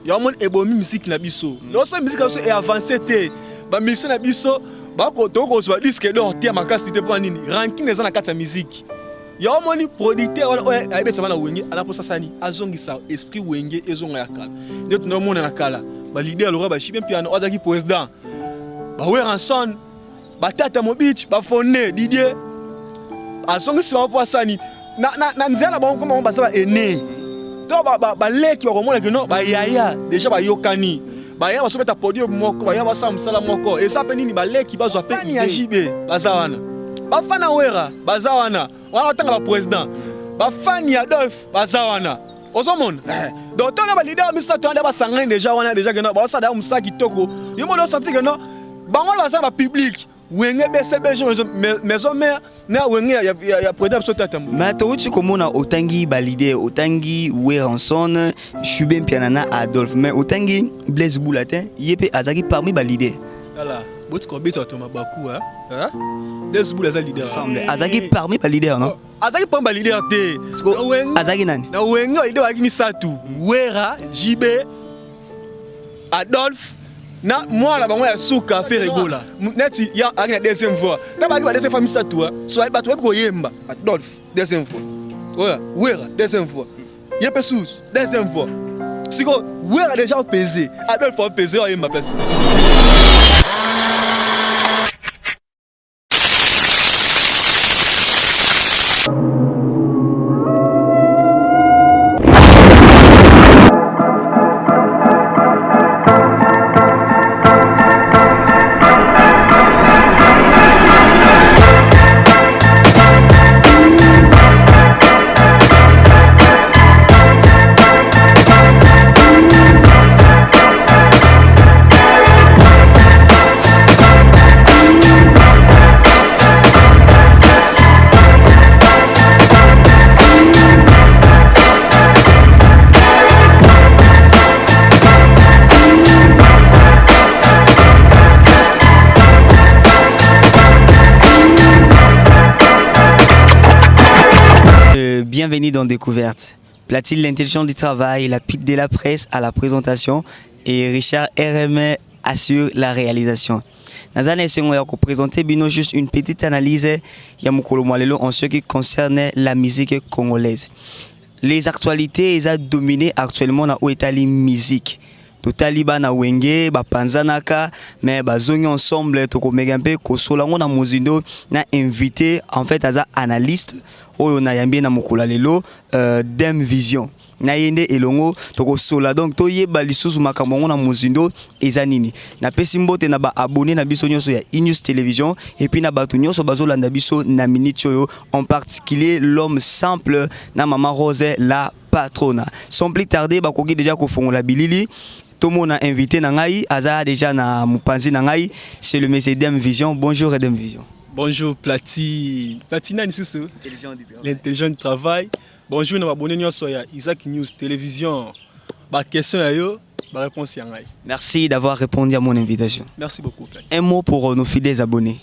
Yango moni ebomi musique na biso. Loso musique na biso e avance te. Ba musiciens na biso bako tokozwa disque d'or te ya makasi te mpo nini? Ranking eza na kati ya musique. Yango moni producteur wana oyo ayebisa bana Wenge ala posa sani azongisa esprit Wenge ezonga ya kala. Nde tunaomona na kala ba leader lokola ba JB Mpiana oyo azalaki président. Ba Werrason, ba Tata Mobich, ba Fonde, Didier azongisi bango mpo asani na, na, na nzela na bango koma bango baza ba aîné. To ba ba baleki bakomona ke non ba yaya déjà bayokani. Baya basobeta podium moko, baya basala mosala moko. Eza pe nini baleki bazwa pe ya JB baza wana. Bafana Wera baza wana. Wana batanga ba président. Bafani ya Adolphe baza wana. Ozomona? Donc tala ba leader misato wana basangani déjà wana déjà ke non basala mosala kitoko. Yo moko osentir ke non bango baza ba public. Wenge BCBG maison mère na Wenge ya, ya, ya président biso tata. Mais towuti komona otangi ba leader, otangi Werrason, Chube Mpiana na Adolphe, mais otangi Blaise Bula te, ye pe azalaki parmi ba leader. Tala, boti kobeta bato mabaku hein? Hein? Blaise Bula aza leader. Ensemble, azalaki parmi ba leader non? Azalaki parmi ba leader te. Azalaki nani? Na Wenge ba leader bazalaki misato, Wera, JB, Adolphe na mwana bango ya suka Ferre Gola neti ya azalaki na deuxième voix. Ntango bazalaki ba deuxième fois misato, so bato bayebi koyemba. Adolphe deuxième voix, oya Wera deuxième voix, ye mpe susu deuxième voix. Siko Wera déjà opese, Adolphe opese oyemba place. Bienvenue dans Découverte. Platine l'intelligence du travail, la pique de la presse à la présentation et Richard RM assure la réalisation. Naza na esengo ya koprésenter bino juste une petite analyse ya mokolo mwa lelo en ce qui concerne la musique congolaise. Les actualités eza dominé actuellement na oyo etali musique. Totali bana Wenge bapanzanaka mais bazongi ensemble, tokomeka mpe kosola yango na mozindo na invité en fait aza analyste oyo nayambi na mokolo ya lelo Dem Vision. Na ye nde elongo tokosola donc toyeba lisusu makambo yango na mozindo eza nini. Napesi mbote na ba abonné na biso nyonso ya E-News Télévision et puis na bato nyonso bazolanda biso na minute oyo, en particulier l'homme simple na Mama Rose la patrona. Sans plus tarder bakoki déjà kofongola bilili tomona invité na ngai aza déjà na mopanzi na ngai, c'est le monsieur Dem Vision. Bonjour Dem Vision. Bonjour Plati. Plati nani susu? L'intelligent du travail. Bonjour na abonné nyonso ya Isaac News Télévision. Ba question ya yo, ba réponse ya ngai. Merci d'avoir répondu à mon invitation. Merci beaucoup Plati. Un mot pour nos fidèles abonnés.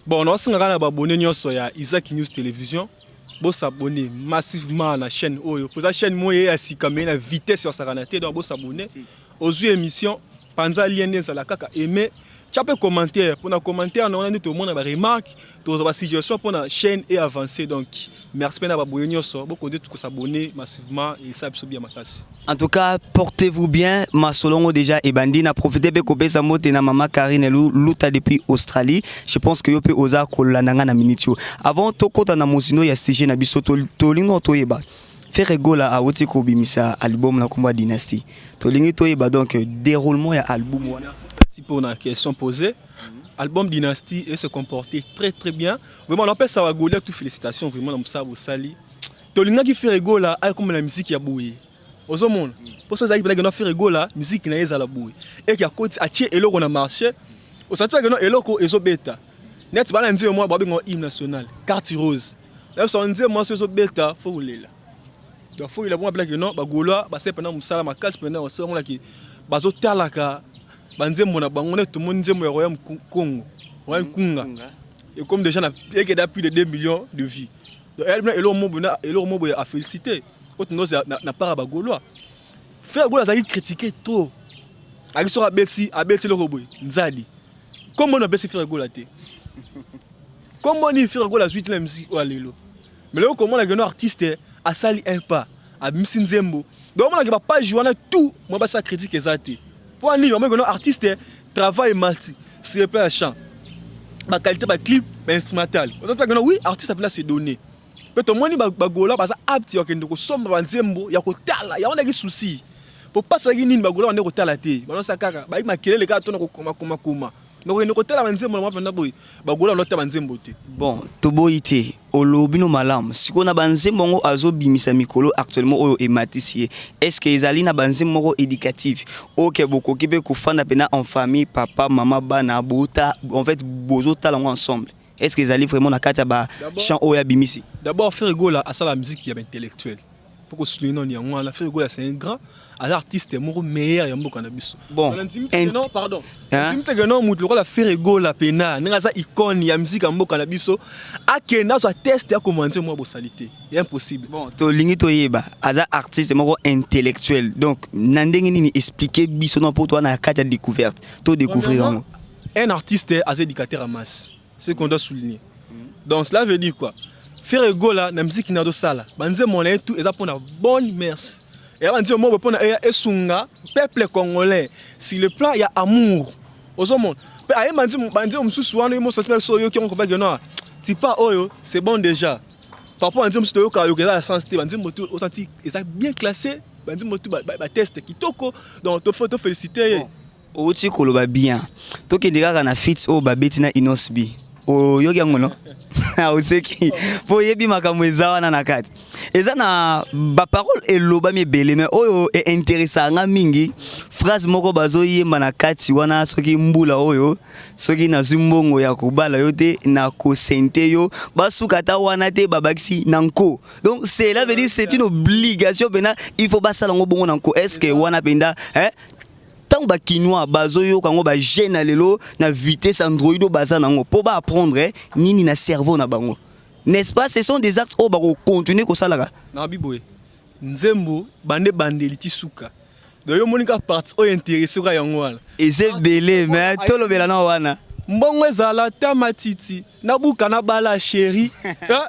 Bon, naosenga na ba abonné nyonso ya Isaac News Télévision. Bo s'abonner massivement na chaîne oyo. Poza chaîne moye ya sika mais na vitesse ya sakana te, donc bo s'abonner. Ozui émission, panza lien nde ezala kaka aimer. Tia pe commentaire, pour na commentaire na wana tout le monde ba remarque, to ba suggestion pour na chaîne et avancer. Donc merci pe na ba abonné nyonso, bo konde tout s'abonner massivement et ça biso bien makasi. En tout cas, portez-vous bien. Masolongo déjà ebandi na profiter pe kopesa mbote na mama Karine Luta depuis Australie. Je pense que yo pe oza kolanda nga na minute yo. Avant tokota na mozino ya sujet na biso tolingo toyeba. Ferre Gola awuti kobimisa album na kombo ya Dynastie. Tolingi toyeba donc déroulement ya album wana. Merci pour la question posée. Album Dynastie et se comporter très très bien. Vraiment on appelle ça Gola tout félicitations vraiment na Moussa Bosali. Tolingaki Ferre Gola ay comme la musique ya boye. Ozomona. Poso ezalaki pelaki na Ferre Gola musique na ye ezala boye. Et ki akoti atie eloko na marché. Osati que non eloko ezobeta. Net bana nzembo mwa babenga hymne national, carte rose. Là so nzembo mwa so ezobeta faut kolela. Donc faut il bon pelaki non ba Gaulois ba sepe na musala makasi pena osala monaki bazotalaka ba nzembo na bango net tomoni nzembo ya Royaume Congo, Royaume Kunga. Et comme déjà na ekeda plus de 2 millions de vues. Donc elle eloko mo bona eloko mo boye a féliciter. Autre nous na part ba Gaulois. Ferre Gola azalaki critiqué trop. Aki soki abeti, abeti eloko boye, nzadi. Kombo na apesi Ferre Gola te. Kombo nini Ferre Gola azwi te na musique oyo ya lelo. Mais lelo komona que no artiste asali un pas, abimisi nzembo. Donc omonaka ba page wana tout mwa basala critique eza te. Mpo nini? Bamoni que no artiste travail mati sur le plan ya chant, ba qualité, ba clip, ba instrumental. Ozataka no oui, artiste apena se donner. Mpe tomoni bagola baza apte ya kokende kosomba banzembo ya kotala yango. Ndaki souci po pasalaki nini? Bagola bande kotala te, banosa kaka bayiki makelele kaka tona kokomakomakoma. Mais kokende kotala banzembo na mwa mpenza boye, bagola banotala banzembo te. Bon, toboyi te, olobi no malamu. Sikoyo na banzembo yango azobimisa mikolo actuellement oyo ematisi ye, est ce que ezali na banzembo moko éducative oyo ke bokoki mpe kofanda mpena en famille, papa, mama, bana, bota, en fait bozotala yango ensemble? Est ce que ezali vraiment na kati ya bachant oyo abimisi? D'abord, Ferre Gola asala musique ya baintellectuel, faut kosouligner noni yango wana. Ferre Gola, c'est un grand, aza artiste moko meilleur ya mboka na biso. Bon. Non, pardon, ndimi teke no motu lokola Ferre Gola pena ndenge aza icône ya musique ya mboka na biso, akende azwa teste ya komanda mwa bosali te, ya impossible. Bon, tolingi toyeba, aza artiste moko intellectuel, donc na ndenge nini? Explique biso no mpo toa na kati ya découverte, to découvrir yango. Un artiste aza éducateur à masse, ce qu'on doit souligner. Donc cela veut dire quoi? Ferre Gola na musique na azosala, banzembo na ye tout eza mpona bonne mœurs, eya banzembo moko mpona eya esunga peuple congolais sur le plan ya amour. Ozomona mpe ayemba banzembo mosusu wana, ye mosanti so oyoki yango kobake no tipa oyo, c'est bon déjà. Par rapport banzembo mosusu toyoka yoka eza ya sens te. Banzembo tu osanti eza bien classé, banzembo tu batexte kitoko, donc tofo tofélicité ye. Outi koloba bien, tokende kaka na feat oyo babeti na Innoss'B. Oyoki yango no oseki mpo oyebi makambo eza wana na kati, eza na baparole elobami ebele, mais oyo einteresaka nga mingi, phrase moko bazoyemba na kati wana: "Soki mbula oyo, soki nazwi mbongo ya kobala yo te, nakosente yo." Basuka ata wana te, babakisi na nko. Donc cela veut dire c'est une obligation mpena, il faut basala yango bongo na nko. Est ce que wana mpenza, eh? Ntango bakinois bazoyoka yango, bajeune na lelo na vitesse android oyo baza nango, mpo baapprendre nini na cerveau na bango, n'est-ce pas? Ce sont des actes oyo bakocontinue kosalaka. Nabi boye, nzembo bande bandeli ti suka, donc yo omoni kaka partie oyo intéressé kaka yango wana. Eza ebele, mais tolobela na wana. Mbongo ezala ta matiti, nabuka na bala chéri.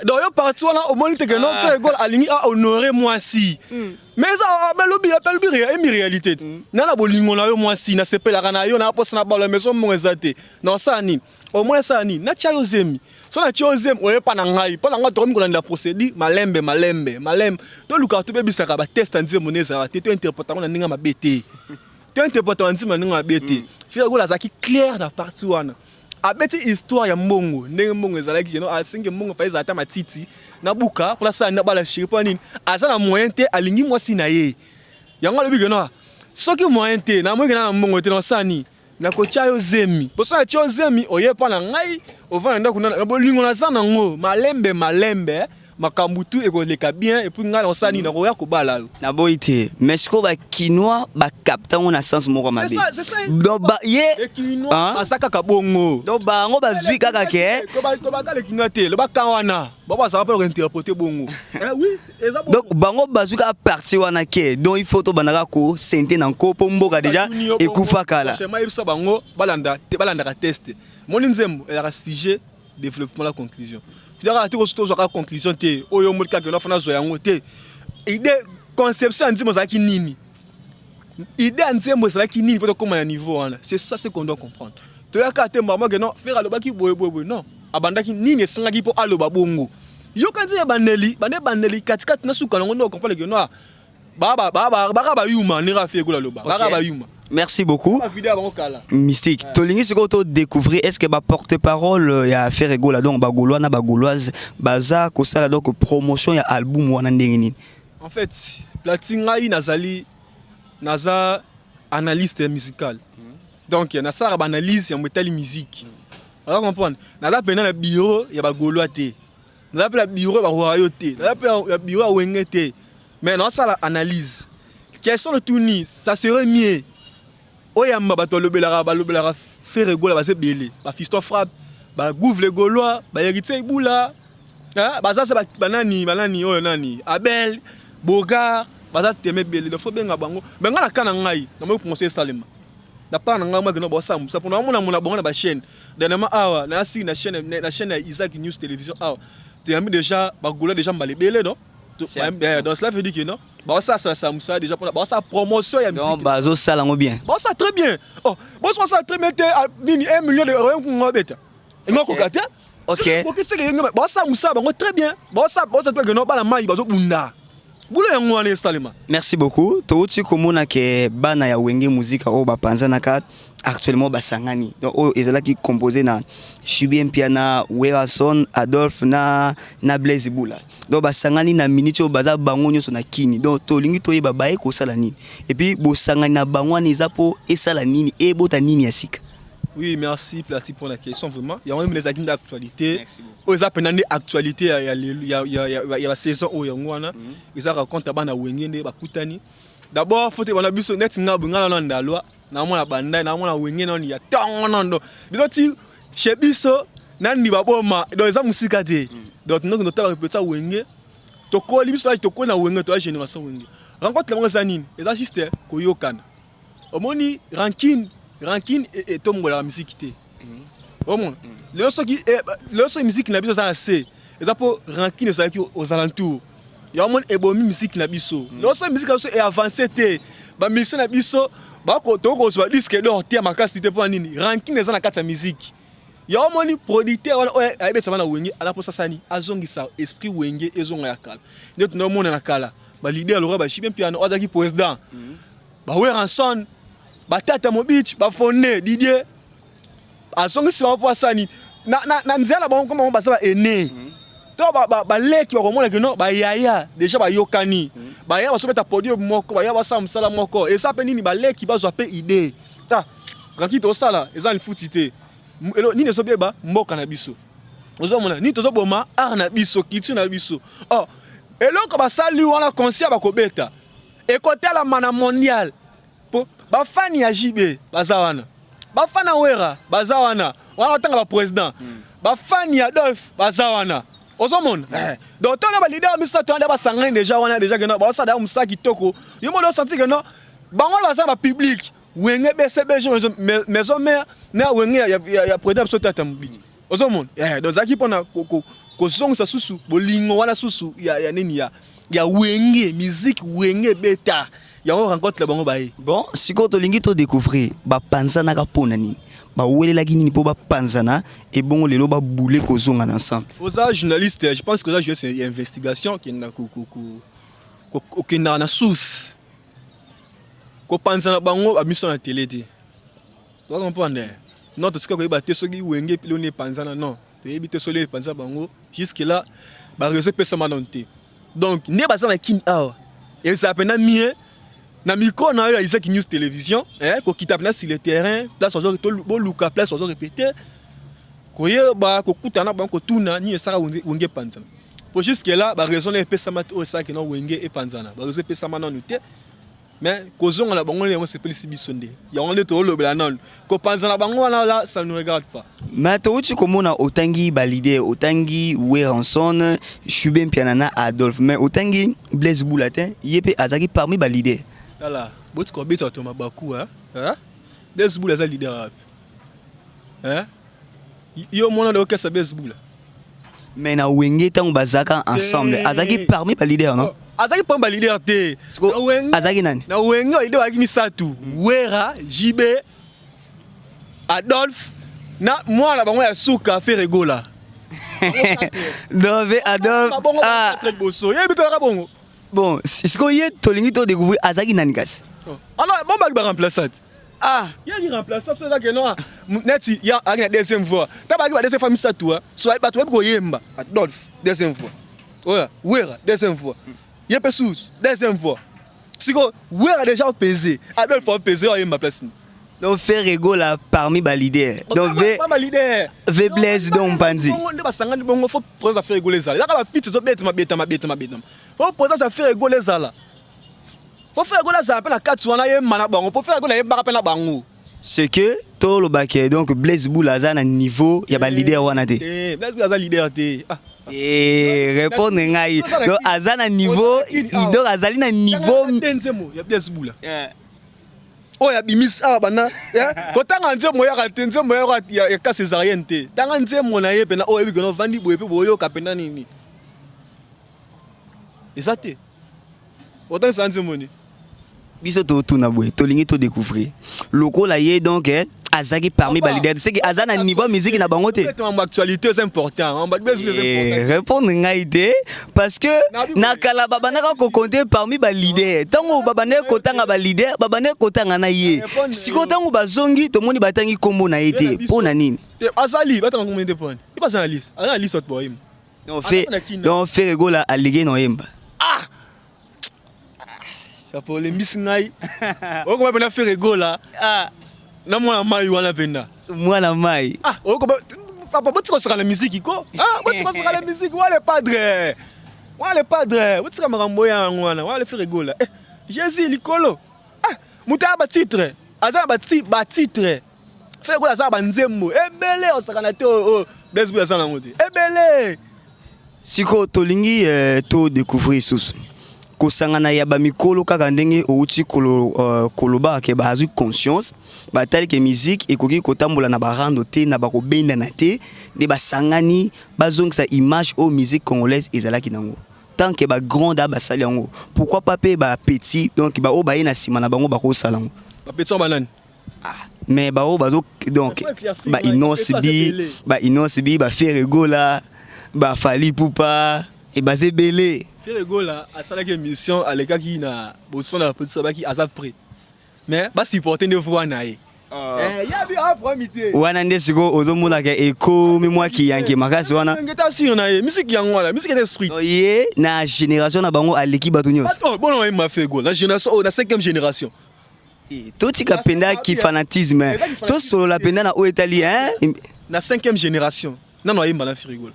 Donc yo partie wana omoni teke no Ferre Gola alingi ahonore mwasi, mais eza alobi alobi emi réalité te. Na na bolingo na yo mwasi, nasepelaka na yo, na posa na bala, mais so mbongo eza te, na osala nini? Omoni asala nini? Natia yo zemi. So natia yo zemi, oyepa na ngai, mpo na ngai tokomi kolanda procédure malembe malembe malembe. Tolukaka tobebisaka batexte ya nzembo nde ezalaka te, tointerprète yango na ndenge mabe te, tointerprète na nzembo na ndenge mabe te. Ferre Gola azalaki clair na partie wana, abeti histoire ya mbongo, ndenge mbongo ezalaki keno asengi mbongo fa ezala ata matiti, nabuka mpona sala na bala chéri. Mpo nini? Aza na moyen te, alingi mwasi na ye. Yango alobi keno soki moyen te, namoki na mbongo te, nasala nini? Nakotia yo zemi. Mpo so natia yo zemi, oye mpa na ngai, ovanda ndako na bolingo naza nango, malembe malembe makambo tu ekoleka bien, et puis ngai nakosala nini? Nakoya kobala yo. Naboyi te, mais sikoyo bakinois bacapte yango na sens moko mabe. Donc ye Kinois aza kaka bongo. Donc bango bazwi kaka ke Tobaka le Kinois te, lobaka wana bango bazalaka mpe kointerpréter bongo, oui, eza. Donc bango bazwi kaka partie wana ke donc il faut tobandaka kosente na nko mpo mboka déjà ekufa kala. Yebisa bango balanda te, balandaka texte. Moni nzembo ezalaka sujet, développement, la conclusion. Kaka te tozwaka conclusion te oyo omoni kaka nafana azwa yango te. Idée, conception ya nzembo ezalaki nini? Idée ya nzembo ezalaki nini mpo tokóma na niveau wana? C'est ça ce qu'on doit comprendre. Toyaka te mbama ke non, Ferre alobaki boye boye boye. Non, abandaki nini? Esengaki mpo aloba bongo? Yoka nzembo ebandeli, bande ebandeli, katikati na suka nango nde ocomprendre ke non, baka bayuma ndenge Ferre Gola aloba, baka bayuma. Merci beaucoup. Video ya bango kala. Mystique, tolingi sikoyo to découvrir est ce que baporte parole ya Ferre Gola, donc bagaulois na bagauloise, baza kosala donc promotion ya album wana ndenge nini? En fait, plati ngai nazali, naza analyste musical, donc nasalaka baanalyse ya etali musique. Aza comprendre, naza mpena na bureau ya bagaulois te, naza mpe na bureau ya baroyo te, naza mpe na bureau ya Wenge te, mais nazosala analyse. Question de tuni, ça serait mieux oyamba bato balobelaka Ferre Gola. Baza ebele, bafiston frappe, bagouve le Gaulois, bahéritier Ibula, baza se banani banani oyo nani, Abel Bogar. Baza teme ebele, donc faut benga bango. Mais nga na ka na ngai, na moi conseil esalema. Na part na ngai makino bosala mosala mpona omona mona bango na bachaîne. Dernièrement awa na asi na chaîne ya Isaac News Télévision awa, toyambi déjà bagola déjà mbala ebele, non? Donc cela veut dire que non, baosalasala mosala déjà mpona baosala promotion ya musique. Bazosala yango bien. Baosala très bien. Oh, bosala très bien te. Nini, 1 million de euro beta engakoka te. Okiseke baosala mosala bango très bien, baosala mpe keno bana mai bazobunda bulo yango wana esalema. Merci beaucoup. Touti komona ke bana ya Wenge Muzika oyo bapanzanaka, actuellement basangani. Donc oyo ezalaki composé na JB Mpiana, Werrason, Adolphe na Blaise Bula. Donc basangani na minute oyo, baza bango nyonso na Kini. Donc tolingi toyeba baye kosala nini, et puis bosangani na bango wana eza mpo esala nini, ebota nini ya sika? Oui, merci Plati pour la question vraiment. Il y a même les d'actualité. Oyo eza mpenza nde actualité ya basaison oyo yango wana. Eza raconte bana Wenge nde bakutani. D'abord faut te bana biso neti nga boye, nga nano ndalwa, namona bandai, namona Wenge nano ya ntongo nano biso ti chez biso nani baboma. Donc eza mosika te. Donc tondokende totala répétition ya Wenge, tokoli biso tokoli na Wenge, toya génération Wenge. Rencontre yango eza nini? Eza juste koyokana. Omoni, rancune etombolaka misiki te. Omona lelo soki misiki na biso eza na se, eza mpo rancune ezalaki aux alentours. Ya omoni, ebomi misiki na biso. Lelo soki misiki na biso eavance te, bamusicien na biso tokozwa disque d'or te ya makasi te. Mpo nini? Rancune eza na kati ya misiki. Ya omoni, producteur wana oyo ayebisa bana Wenge ala mposa sani azongisa esprit Wenge ezonga ya kala nde tunaomona na kala, baleader lokola baJB Mpiana oyo azalaki président, baWerrason, batata Mobich, bafonde Didier, azongisi bango mpo asani na nzela na bango. Koma bango baza baene to baleki, bakomona keno bayaya déjà bayokani, baya basobeta podium moko, baya basala mosala moko. Eza mpe nini? Baleki bazwa mpe idée. Ah, ranki tosala eza lifuti te. Nini ezobeba mboka na biso? Ozomona nini? Tozoboma art na biso, culture na biso. Oh, eloko basali wana, concert bakobeta ekotalama na mondial, po bafani ya JB baza wana, bafani ya Wera baza wana, wana batanga baprésident, bafani ya Adolphe baza wana. Ozomona? Donc ntango baleader misato wana basangani déjà wana, déjà keno baosala ya mosala kitoko. Yo moko osanti keno bango baza na bapublic Wenge BCBG, Maison Mère na Wenge ya président biso tata Mobiki. Ozomona? Donc ezalaki mpona kozongisa susu bolingo wana susu ya nini, ya Wenge, musique Wenge ebeta. Yango rencontre na bango baye. Bon, sikoyo tolingi todécouvrir bapanzanaka mpo na nini, bawelelaki nini mpo bapanzana, ebongo lelo babule kozonga na ensemble. Oza journaliste, je pense que oza journaliste ya investigation. Okenda okendaka na source. Kopanzana bango bamiso na télé te, toza comprendre? Non, tosika koyeba te soki Wenge loni epanzana. Non, toyebi te soki epanzana bango. Jusque là baréseau epesama nano te. Donc nde baza na Kini awa, ezala mpenza mie na micro na oyo ya Isaac News Télévision, kokita mpenza sur le terrain, place boluka place bazo répéter, koyeba kokutana bango, kotuna nini esaka Wenge epanzana. Po jusque là baraison na epesama te oyo esalaki na Wenge epanzana. Baraison epesama nanu te, mais kozonga na bango yango sepelisi biso. Nde yango nde toolobela nanu. Kopanzana bango wana la, ça ne regarde pas. Mais touti komona otangi baleader, otangi Werrason, JB Mpiana na Adolphe, mais otangi Blaise Bula te. Ye mpe azalaki parmi baleader. Tala, boti kobeta bato mabaku. Blaise Bula aza leader wapi? Yo mona nde okesa Blaise Bula. Mais na Wenge, ntango bazalaka ensemble, azalaki parmi baleader, non? Azalaki parmi baleader te. Azalaki nani? Na Wenge baleader bazalaki misatu: Wera, JB, Adolphe na mwana bango ya suka, Ferre Gola. Donc Adolphe, ah, liboso yebi toyaka bongo. Bon, sikoyo ye tolingi todécouvrir azalaki nani kasi. Alors bon, baki baremplaçant. Ah. Yaki remplaçant so ezaki no neti ya aki na deuxième voix. Ta baki ba deuxième fois misatu, so bato bayebi koyemba. Adolphe deuxième voix, oya Wera deuxième voix, ye mpe susu deuxième voix. Siko Wera déjà opese, Adolphe opese, oyemba place ni. Donc Ferre Gola parmi baleader, donc v baleader. V Blaise, donc Mpanzi. Nde basangani bongo, faut présence ya Ferre Gola ezala. Ezaka bafiti ezobetama betama betama betama. Faut présence ya Ferre Gola ezala, faut Ferre Gola azala mpe na kati wana, yemba na bango, po Ferre Gola yembaka mpe na bango. C'est que tolobaki donc Blaise Bula aza na niveau ya baleader wana te. Blaise Bula aza leader te. Ah. Eh, répondre ngai. Donc aza na niveau, donc azali na niveau te. Nzembo ya Blaise Bula oyo abimisi awa bana kotanga nzembo yaka te, nzembo yaka ya ka césarienne te. Tanga nzembo na ye mpena oyo oyebi kena ovandi boye mpe boyoka mpena nini eza te. Otangisa nzembo nini? Biso totuna boye, tolingi todécouvrir lokola ye. Donc azalaki parmi baleader, c'est que aza na niveau ya musique na bango te. Mambo actualité eza important, mambo Blaise Bula eza important. Répondre ngai te, parce que na kala babandaka kocompter parmi baleader. Ntango babandaki kotanga baleader, babandaki kotanga na ye. Sikoyo ntango bazongi, tomoni batangi nkombo na ye te. Mpo na nini? Te, azali batanga nkombo te. Poni ye baza na liste, aza na liste bato bayemba. Donc donc Ferre Gola alege na oyemba. Chapo, olembisi ngai. Okoma mpena Ferre Gola na mwana mai wana mpenza. Mwana mai. Ah, okoma papa, botika kosaka na miziki ko. Ah, botika kosaka na miziki wana, padre wana, le padre, botika makambo yango wana wana, le Ferre Gola. Eh, Jésus likolo. Ah, moto aya batitre, aza na batitre. Ferre Gola aza na banzembo ebele osaka na te. Oyo Blaise Bula aza nango te ebele. Sikoyo tolingi todécouvrir lisusu kosangana ya bamikolo, kaka ndenge outi koloba ke bazwi conscience, batali ke musique ekoki kotambola na barando te, na bakobendana te, nde basangani bazongisa image oyo musique congolaise ezalaki nango. Tant que bagrand a basali yango, pourquoi pas mpe bapetit? Donc baoyo baye na nsima na bango bakosala yango. Bapetit wana banani? Mais baoyo bazo, donc ba Innoss'B, ba Innoss'B, ba Ferre Gola, ba Fally Ipupa e baza ebele. Ferre Gola asalaki émission, alekaki na boson na petit, abaki aza prêt, mais basupporte nde voix na ye. Yabi apromi te. Wana nde sikoyo ozomonaka ekomi mwa kiyanke makasi wana. Ngeta sur na ye misiki yango wana, misiki eza esprit. Donc, ye na génération na bango aleki bato nyonso. Oh, bona oyemba Ferre Gola na génération oyo, na cinquième génération. Totika mpenza kifanatisme, tosolola mpenza na oyo etali, hein? Na cinquième génération nano ayemba na Ferre Gola.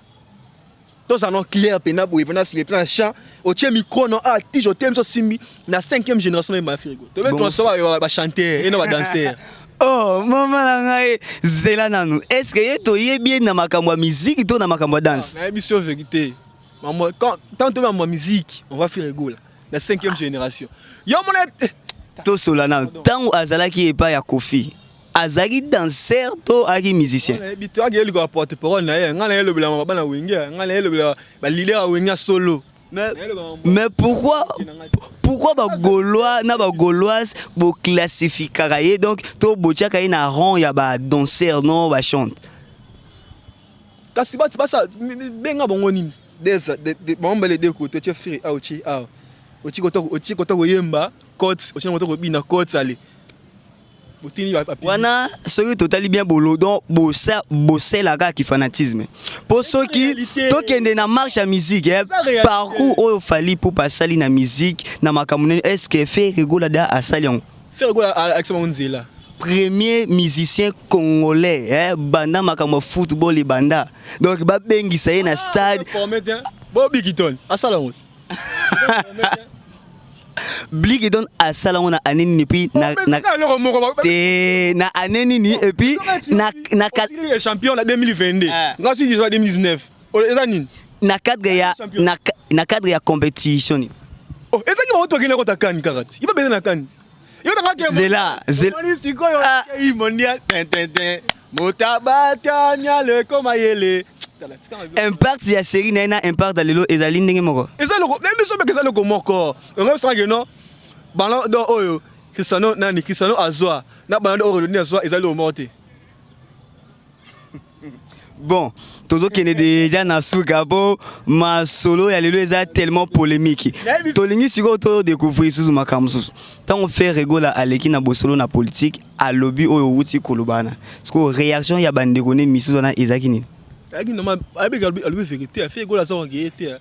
Tozala no clair mpena boye, mpena sile, mpena champ otie micro no a tige, otie biso simbi na cinquième génération nayemba na Ferre Gola. Tobe toso bachanteur e na badanser. Oh, mama na ngai, zela nanu. Est ce que ye toyebi ye na makambo ya musique to na makambo ya danse? Nayebi so vérité. Quand tant tobe mambo ya musique, on va Ferre Gola na cinquième génération yo mona. Tosola nanu, ntango azalaki epai ya Kofi, azalaki danseur to azalaki musicien? Nayebi te. Akeye likola porte parole na ye. Ngai nayelobela bana Wenge, ngai nayelobela baleader ya Wenge ya solo. Mais pourquoi bagaulois na bagauloise boclassifikaka ye, donc to botiaka ye na rang ya badanser, non bachante? Kasi bato basa benga bango nini? Bango mbele de côté otie Ferre awa, otie awa, otie kota koyemba cote, otie kota kobina cote, ale botini. Wana soki totali bien bolo, donc boselaka kifanatisme, mpo soki tokende na marche ya musique, parcours oyo Fally Ipupa asali na musique na makambo nini, est ce que Ferre Gola da asali yango? Ferre Gola alakisa bango nzela. Premier musicien congolais, banda makambo ya football ebanda, donc babengisa ye na stade. Bo Bikiton asala yango. Blikidon asala yango na année nini? Puis na eloko moko. Te, na année nini? Et puis na na champion na 2022, nga soki 2019, eza nini? Na cadre ya compétition nini? Oh, ezaki bango tokende kota kani kaka ti iba beza na kani. Zela, zela. Sikoyo mondial tintintin motabatanya leko mayele. Impact ya série na ye na impact ya lelo ezali ndenge moko? Eza loko na biso mpe, eza loko moko. Ongo bisalaki no ballon d'or oyo Cristiano, nani, Cristiano azwa na ballon d'or oyo Ronaldinho azwa, ezali loko moko te. Bon, tozokende déjà na suka, mpo masolo ya lelo eza tellement polémique. Tolingi sikoyo todécouvrir lisusu makambo mosusu. Ntango Ferre Gola aleki na bosolo na politique, alobi oyo owuti koloba wana, sikoyo réaction ya bandeko ne misusu wana ezalaki nini? Ayaki normal, ayebiki alobi vérité. Ferre Gola aza ye te,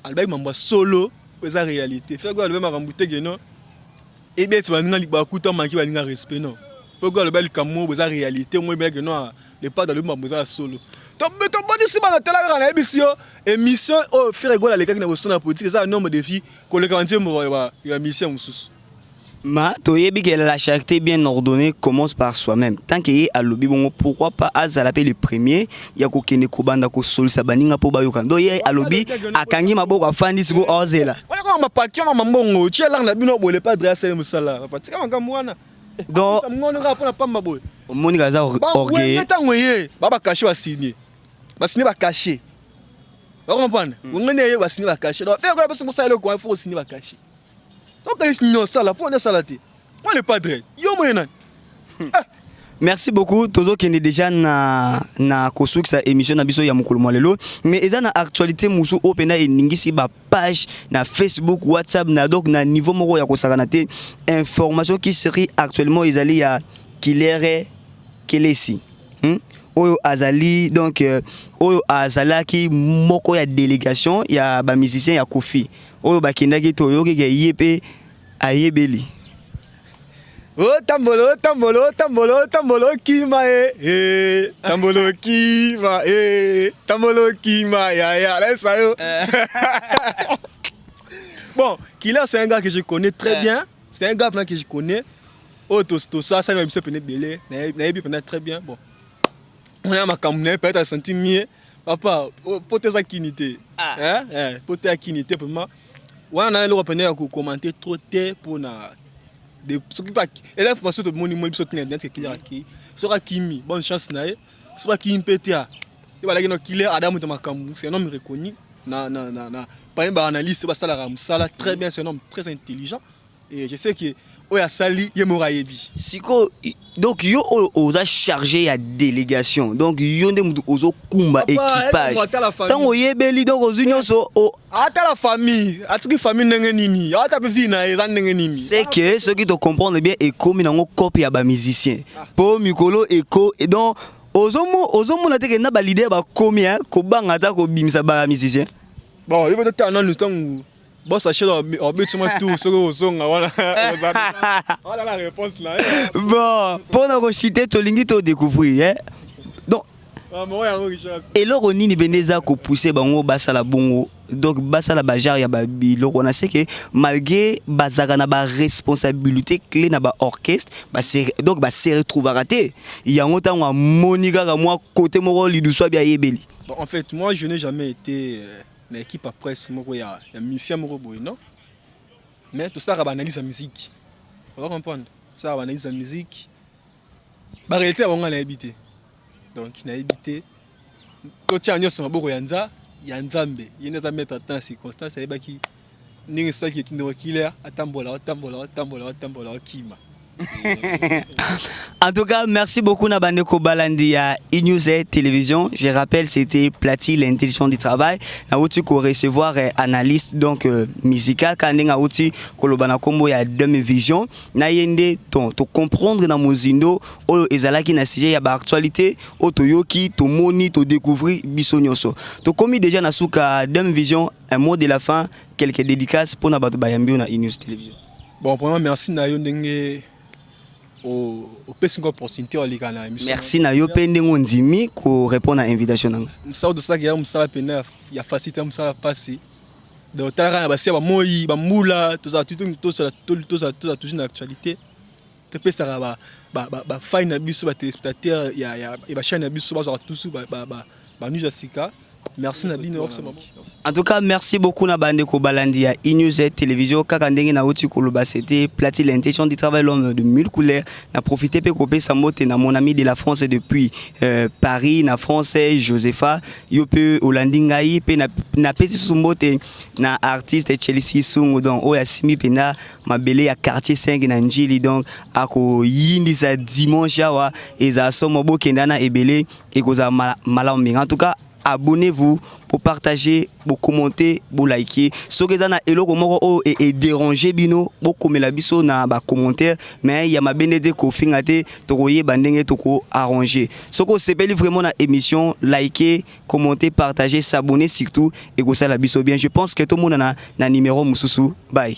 alobaki mambo ya solo, eza réalité. Ferre Gola alobi makambo te keno ebeti baninga bakuta manki baninga respect, non. Ferre Gola alobi likambo moko eza réalité mo ebelaki no le padre alobi mambo eza ya solo. Tobotisi bana, tala kaka, nayebisi yo, émission oyo Ferre Gola alekaki na bosolo na politique eza ya nombre de vues koleka banzembo ya mission mosusu. Ma toyebi que la charité bien ordonnée commence par soi-même. Tant que ye alobi bongo, pourquoi pas azala mpe le premier ya kokende kobanda kosolisa baninga mpo bayoka? Donc ye alobi, akangi maboko, afandi siko, ozela. Wana kaka mapaki wana, mambongo tia langue na bino boye. Le padre asali mosala, papa, tika makambo wana. Donc ngono kaka mpona pamba boye. Omoni aza orgueil. Ntango ye bacachet, basigne, basigne bacachet, bacomprendre wenge nde ye basigne bacachet. Donc Ferre biso mosala eloko wana, faut kosigne bacachet. Okanisi nini osala mpo osala te? Moi le padre, yo moye nani? Merci beaucoup. Tozokende déjà na kosukisa émission na biso ya mokolo mwa lelo, mais eza na actualité mosusu oyo mpenza eningisi bapage na Facebook, WhatsApp, na donc na niveau moko ya kosakana te. Information qui serait actuellement ezali ya Killer Kelesi, Oyo azali donc oyo azalaki moko ya délégation ya bamusicien ya Kofi oyo bakendaki. Toyoki ke ye mpe ayebeli. Otambola, otambola, otambola, otambola, okima e e, tambola, okima e, tambola, okima yaya, laisse yo. Bon, Killer, c'est un gars que je connais très bien, c'est un gars plein que je connais, oyo tosasali na biso pene ebele, nayebi mpenza très bien. Bon, oya makambo na ye, peut-être asanti mie papa po te eza kini te, po te akini te vraiment. Wana na eloko pene ya kocommenter trop te mpona soki eza information tomoni moni biso tina net. Killer akei, soki akimi, bonne chance na ye. Soki akimi mpe te, a ye balaki no Killer adamu te makambo. C'est un homme reconnu na parmi baanalyste basalaka mosala très bien. C'est un homme très intelligent et je sais que oyo asali, ye moko ayebi. Sikoyo donc yo oyo oza chargé ya délégation, donc yo nde motu ozokumba équipage, ntango oyebeli, donc ozwi nyonso. Ata la famille, atiki famille ndenge nini, ata mpe vie na ye eza ndenge nini. C'est que soki tocomprendre bien, ekomi nango cope ya bamusicien mpo mikolo eko. Donc ozomona te ke na baleader bakomi kobanga ata kobimisa bamusicien? Bon, yo mpe totala nanu ntango bosache obetima tour, soki ozonga wana, wana la réponse na ye. Bon, mpona kochite, tolingi todécouvrir, eh? Donc eloko nini bende eza kopousse bango basala bongo? Donc basala bagenre ya babiloko wana, c'est que malgré bazalaka na baresponsabilité clé na baorchestre, donc base retrouvaka te yango. Ntango amoni kaka mwa côté moko lidusu abi ayebeli. Bon, en fait, moi, je n'ai jamais été na équipe à presse moko ya musicien moko boye, non, mais tosalaka baanalyse ya musique, oza comprendre, tosalaka baanalyse ya musique. Baréalité ya bango nga nayebi te, donc nayebi te. Totia nyonso maboko ya Nzambe. Ye nde aza maître temps ya circonstance, ayebaki ndenge soki ekindeko Killer atambola, atambola, atambola, atambola, akima. En tout cas, merci beaucoup na bandeko balandi ya E-News Télévision. Je rappelle, c'était Plati, l'intelligence du travail. Na uti ko recevoir analyste donc musical kandenga uti koloba na kombo ya Demi Vision. Na yende ton to comprendre na mozindo oyo ezalaki na sujet ya ba actualité oyo toyoki, tomoni, to découvrir biso nyonso. Tokomi déjà na suka Demi Vision, un mot de la fin, quelques dédicaces pour na bato bayambi na E-News Télévision. Bon, premièrement, merci na yo ndenge opesi nga opportunité oleka na émission. Merci na yo mpe ndenge ondimi korépondre na invitation na nga. Mosala tosalaki ya mosala pene ya facilité, ya mosala mpasi. Donc talaka na basi ya bamoi, bambula, tozala toujours na actualité, topesaka bafans na biso, batéléspectateur ya bachaîne na biso, bazwaka toujours banews ya sika. Merci na bino. En tout cas, merci beaucoup na bandeko balandi ya E-News Télévision. Kaka ndenge nauti koloba, c'était Plati, l'intention du travail, l'homme de mille couleurs. Na profité mpe kopesa mbote na mon ami de la France depuis Paris na France, Josepha, yo mpe olandi ngai. Mpe napesi susu mbote na artiste Chelsea Sungu, donc oyo asimbi mpenza mabele ya quartier 5 na Njili. Donc akoyindisa dimanche awa, ezala somo, bokenda na ebele, ekozala malamu mingi. En tout cas, abonnez-vous pour partager, pour commenter, pour liker. Soki eza na eloko moko oyo edéranger bino, bokomela biso na ba commentaire, mais ya mabende te, kofinga te, tokoyeba ndenge toko arranger. Soki osepeli vraiment na émission, liker, commenter, partager, s'abonner surtout, ekosala biso bien. Je pense que tomonana na numéro mosusu. Bye.